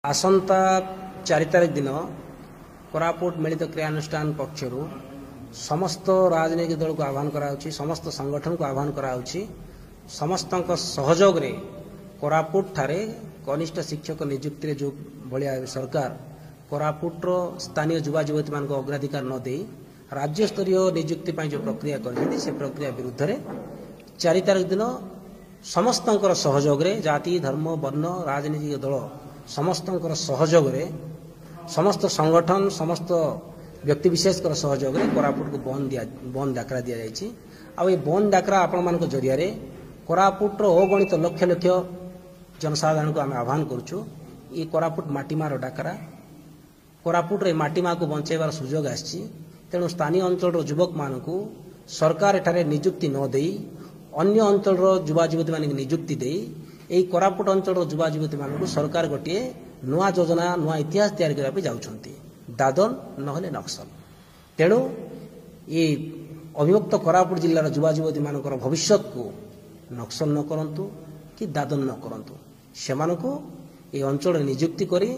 ଆସନ୍ତା 4 ତାରିଖ ଦିନ କୋରାପୁଟ ମିଳିତ କ୍ରିୟାନୁଷ୍ଠାନ ପକ୍ଷରୁ ସମସ୍ତ ରାଜନୈତିକ ଦଳକୁ ଆହ୍ୱାନ କରାଯାଉଛି, ସମସ୍ତ ସଂଗଠନକୁ ଆହ୍ୱାନ କରାଯାଉଛି। ସମସ୍ତଙ୍କ ସହଯୋଗରେ କୋରାପୁଟ ଠାରେ କନିଷ୍ଠ ଶିକ୍ଷକ ନିଯୁକ୍ତିରେ ଯେଉଁ ଭଳିଆ ସରକାର କୋରାପୁଟର ସ୍ଥାନୀୟ ଯୁବା ଯୁବତୀମାନଙ୍କୁ ଅଗ୍ରାଧିକାର ନ ଦେଇ ରାଜ୍ୟସ୍ତରୀୟ ନିଯୁକ୍ତି ପାଇଁ ଯେଉଁ ପ୍ରକ୍ରିୟା କରିଛନ୍ତି, ସେ ପ୍ରକ୍ରିୟା ବିରୁଦ୍ଧରେ 4 ତାରିଖ ଦିନ ସମସ୍ତଙ୍କର ସହଯୋଗରେ, ଜାତି, ଧର୍ମ, ବର୍ଣ୍ଣ, ରାଜନୈତିକ ଦଳ ସମସ୍ତଙ୍କର ସହଯୋଗରେ, ସମସ୍ତ ସଂଗଠନ, ସମସ୍ତ ବ୍ୟକ୍ତିବିଶେଷଙ୍କର ସହଯୋଗରେ କୋରାପୁଟକୁ ବନ୍ଦ ଡାକରା ଦିଆଯାଇଛି। ଆଉ ଏ ବନ୍ଦ ଡାକରା ଆପଣମାନଙ୍କ ଜରିଆରେ କୋରାପୁଟର ଅଗଣିତ ଲକ୍ଷ ଲକ୍ଷ ଜନସାଧାରଣଙ୍କୁ ଆମେ ଆହ୍ୱାନ କରୁଛୁ। ଏ କୋରାପୁଟ ମାଟିମାର ଡାକରା, କୋରାପୁଟରେ ମାଟି ମାକୁ ବଞ୍ଚାଇବାର ସୁଯୋଗ ଆସିଛି। ତେଣୁ ସ୍ଥାନୀୟ ଅଞ୍ଚଳର ଯୁବକମାନଙ୍କୁ ସରକାର ଏଠାରେ ନିଯୁକ୍ତି ନ ଦେଇ ଅନ୍ୟ ଅଞ୍ଚଳର ଯୁବା ଯୁବତୀମାନଙ୍କୁ ନିଯୁକ୍ତି ଦେଇ ଏହି କୋରାପୁଟ ଅଞ୍ଚଳର ଯୁବା ଯୁବତୀମାନଙ୍କୁ ସରକାର ଗୋଟିଏ ନୂଆ ଯୋଜନା, ନୂଆ ଇତିହାସ ତିଆରି କରିବା ପାଇଁ ଯାଉଛନ୍ତି, ଦାଦନ ନହେଲେ ନକ୍ସଲ। ତେଣୁ ଏ ଅବିଭକ୍ତ କୋରାପୁଟ ଜିଲ୍ଲାର ଯୁବା ଯୁବତୀମାନଙ୍କର ଭବିଷ୍ୟତକୁ ନକ୍ସଲ ନ କରନ୍ତୁ କି ଦାଦନ ନ କରନ୍ତୁ। ସେମାନଙ୍କୁ ଏହି ଅଞ୍ଚଳରେ ନିଯୁକ୍ତି କରି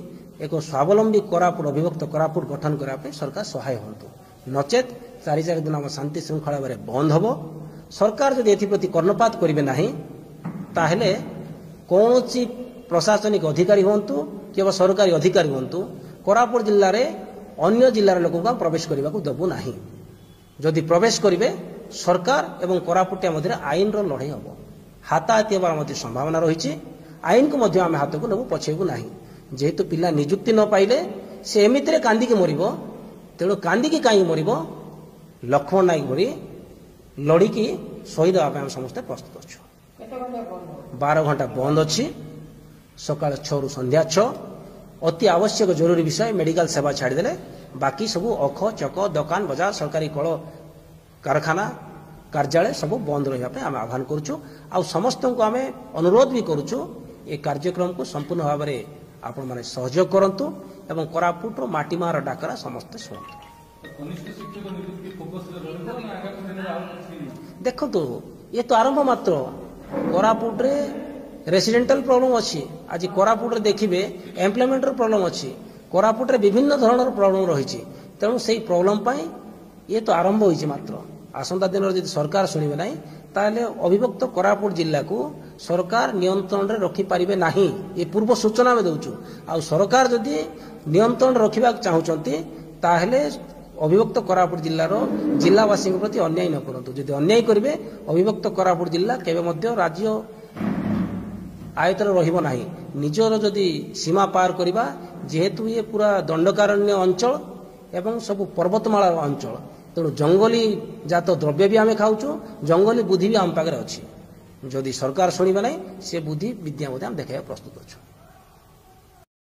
ଏକ ସ୍ୱାବଲମ୍ବୀ କୋରାପୁଟ, ଅବିଭକ୍ତ କୋରାପୁଟ ଗଠନ କରିବା ପାଇଁ ସରକାର ସହାୟ ହୁଅନ୍ତୁ। ନଚେତ୍ 4 4 ଦିନ ଆମ ଶାନ୍ତି ଶୃଙ୍ଖଳା ଭାବରେ ବନ୍ଦ ହେବ। ସରକାର ଯଦି ଏଥିପ୍ରତି କର୍ଣ୍ଣପାତ କରିବେ ନାହିଁ, ତାହେଲେ କୌଣସି ପ୍ରଶାସନିକ ଅଧିକାରୀ ହୁଅନ୍ତୁ କିମ୍ବା ସରକାରୀ ଅଧିକାରୀ ହୁଅନ୍ତୁ, କୋରାପୁଟ ଜିଲ୍ଲାରେ ଅନ୍ୟ ଜିଲ୍ଲାର ଲୋକଙ୍କୁ ଆମେ ପ୍ରବେଶ କରିବାକୁ ଦେବୁ ନାହିଁ। ଯଦି ପ୍ରବେଶ କରିବେ, ସରକାର ଏବଂ କୋରାପୁଟିଆ ମଧ୍ୟରେ ଆଇନର ଲଢ଼େଇ ହେବ, ହାତାହାତି ହେବାର ମଧ୍ୟ ସମ୍ଭାବନା ରହିଛି। ଆଇନକୁ ମଧ୍ୟ ଆମେ ହାତକୁ ନେବୁ, ପଛେଇବୁ ନାହିଁ। ଯେହେତୁ ପିଲା ନିଯୁକ୍ତି ନ ପାଇଲେ ସେ ଏମିତିରେ କାନ୍ଦିକି ମରିବ, ତେଣୁ କାନ୍ଦିକି କାହିଁକି ମରିବ, ଲକ୍ଷ୍ମଣ ନାୟକ ଭଳି ଲଢ଼ିକି ଶହୀଦ ହେବା ପାଇଁ ଆମେ ସମସ୍ତେ ପ୍ରସ୍ତୁତ ଅଛୁ। 12 ଘଣ୍ଟା ବନ୍ଦ ଅଛି, ସକାଳ 6ରୁ ସନ୍ଧ୍ୟା 6। ଅତି ଆବଶ୍ୟକ ଜରୁରୀ ବିଷୟ ମେଡିକାଲ ସେବା ଛାଡ଼ିଦେଲେ ବାକି ସବୁ ଅଖ, ଚକ, ଦୋକାନ ବଜାର, ସରକାରୀ କଳ କାରଖାନା, କାର୍ଯ୍ୟାଳୟ ସବୁ ବନ୍ଦ ରହିବା ପାଇଁ ଆମେ ଆହ୍ୱାନ କରୁଛୁ। ଆଉ ସମସ୍ତଙ୍କୁ ଆମେ ଅନୁରୋଧ ବି କରୁଛୁ, ଏ କାର୍ଯ୍ୟକ୍ରମକୁ ସମ୍ପୂର୍ଣ୍ଣ ଭାବରେ ଆପଣମାନେ ସହଯୋଗ କରନ୍ତୁ ଏବଂ କୋରାପୁଟର ମାଟିମାର ଡାକରା ସମସ୍ତେ ଶୁଣନ୍ତୁ। ଦେଖନ୍ତୁ, ଇଏ ତ ଆରମ୍ଭ ମାତ୍ର। କୋରାପୁଟରେ ରେସିଡେଣ୍ଟାଲ ପ୍ରୋବ୍ଲେମ ଅଛି, ଆଜି କୋରାପୁଟରେ ଦେଖିବେ ଏମ୍ପ୍ଲୟମେଣ୍ଟର ପ୍ରୋବ୍ଲେମ ଅଛି, କୋରାପୁଟରେ ବିଭିନ୍ନ ଧରଣର ପ୍ରୋବ୍ଲେମ ରହିଛି। ତେଣୁ ସେଇ ପ୍ରୋବ୍ଲେମ ପାଇଁ ଇଏ ତ ଆରମ୍ଭ ହୋଇଛି ମାତ୍ର। ଆସନ୍ତା ଦିନରେ ଯଦି ସରକାର ଶୁଣିବେ ନାହିଁ, ତାହେଲେ ଅବିଭକ୍ତ କୋରାପୁଟ ଜିଲ୍ଲାକୁ ସରକାର ନିୟନ୍ତ୍ରଣରେ ରଖିପାରିବେ ନାହିଁ, ଏ ପୂର୍ବ ସୂଚନା ଆମେ ଦେଉଛୁ। ଆଉ ସରକାର ଯଦି ନିୟନ୍ତ୍ରଣ ରଖିବାକୁ ଚାହୁଁଛନ୍ତି, ତାହେଲେ ଅବିଭକ୍ତ କୋରାପୁଟ ଜିଲ୍ଲାର ଜିଲ୍ଲାବାସୀଙ୍କ ପ୍ରତି ଅନ୍ୟାୟ ନ କରନ୍ତୁ। ଯଦି ଅନ୍ୟାୟ କରିବେ, ଅବିଭକ୍ତ କୋରାପୁଟ ଜିଲ୍ଲା କେବେ ମଧ୍ୟ ରାଜ୍ୟ ଆୟତରେ ରହିବ ନାହିଁ। ନିଜର ଯଦି ସୀମା ପାର କରିବା, ଯେହେତୁ ଇଏ ପୁରା ଦଣ୍ଡକାରଣ୍ୟ ଅଞ୍ଚଳ ଏବଂ ସବୁ ପର୍ବତମାଳା ଅଞ୍ଚଳ, ତେଣୁ ଜଙ୍ଗଲୀ ଜାତ ଦ୍ରବ୍ୟ ବି ଆମେ ଖାଉଛୁ, ଜଙ୍ଗଲୀ ବୁଦ୍ଧି ବି ଆମ ପାଖରେ ଅଛି। ଯଦି ସରକାର ଶୁଣିବେ ନାହିଁ, ସେ ବୁଦ୍ଧି ବିଦ୍ୟା ମଧ୍ୟ ଆମେ ଦେଖାଇବା ପ୍ରସ୍ତୁତ ଅଛୁ।